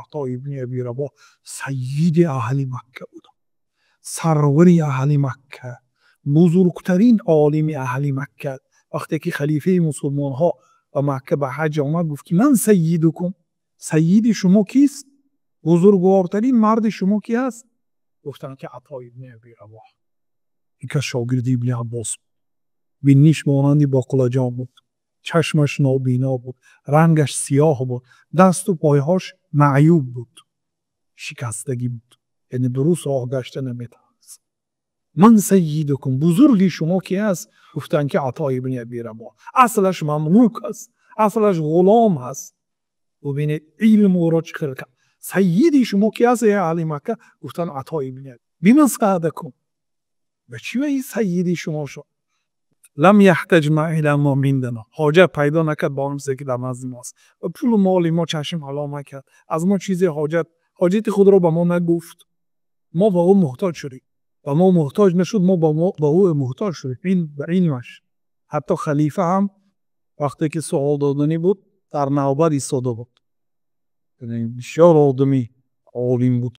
Ато ибни Аби Рабоҳ сайиди аҳли Макка буд, сарвари аҳли Макка, бузургтарин олими аҳли Макка. Вақте ки халифаи мусулмонҳо ба Макка ба ҳаҷ омад, гуфт ки ман сайидукум, сайиди шумо кист, бузургвортарин марди шумо ки аст? Гуфтанд ки Ато ибни Аби Рабоҳ. Ин кас шогирди Ибни Аббос буд. Бинниш монанди боқлаҷон буд, чашмаш нобино буд, рангаш сиёҳ буд, дасту пойҳош маъюб буд, шикастагӣ буд, яъне дуруст роҳ гашта наметавонист. Ман сайидукум, бузурги шумо ки аст? Гуфтанд ки Ато ибни Аби Рабоҳ. Аслаш мамлук аст, аслаш ғулом аст. Бубинед, илм ӯро чӣ хел кард. Сайиди шумо ки аст, эй аҳли Макка? Гуфтанд Ато ибни Аби. Бима саадакум, ба чӣ ин сайиди шумо шуд? Лам яҳтаҷ ма ила ма индана, ҳоҷат пайдо накард ба он чизе ки дар назди мост. Ва пулу моли мо чашм ҳалол накард, аз мо чизе ҳоҷати худро ба мо нагуфт, мо ба ӯ муҳтоҷ шудем, ба мо муҳтоҷ нашуд, мо ба ӯ муҳтоҷ шудем. Ин ба илмаш. Ҳатто халифа ҳам вақте ки суол доданӣ буд, дар навбат истода буд. Бисёр одами олим буд.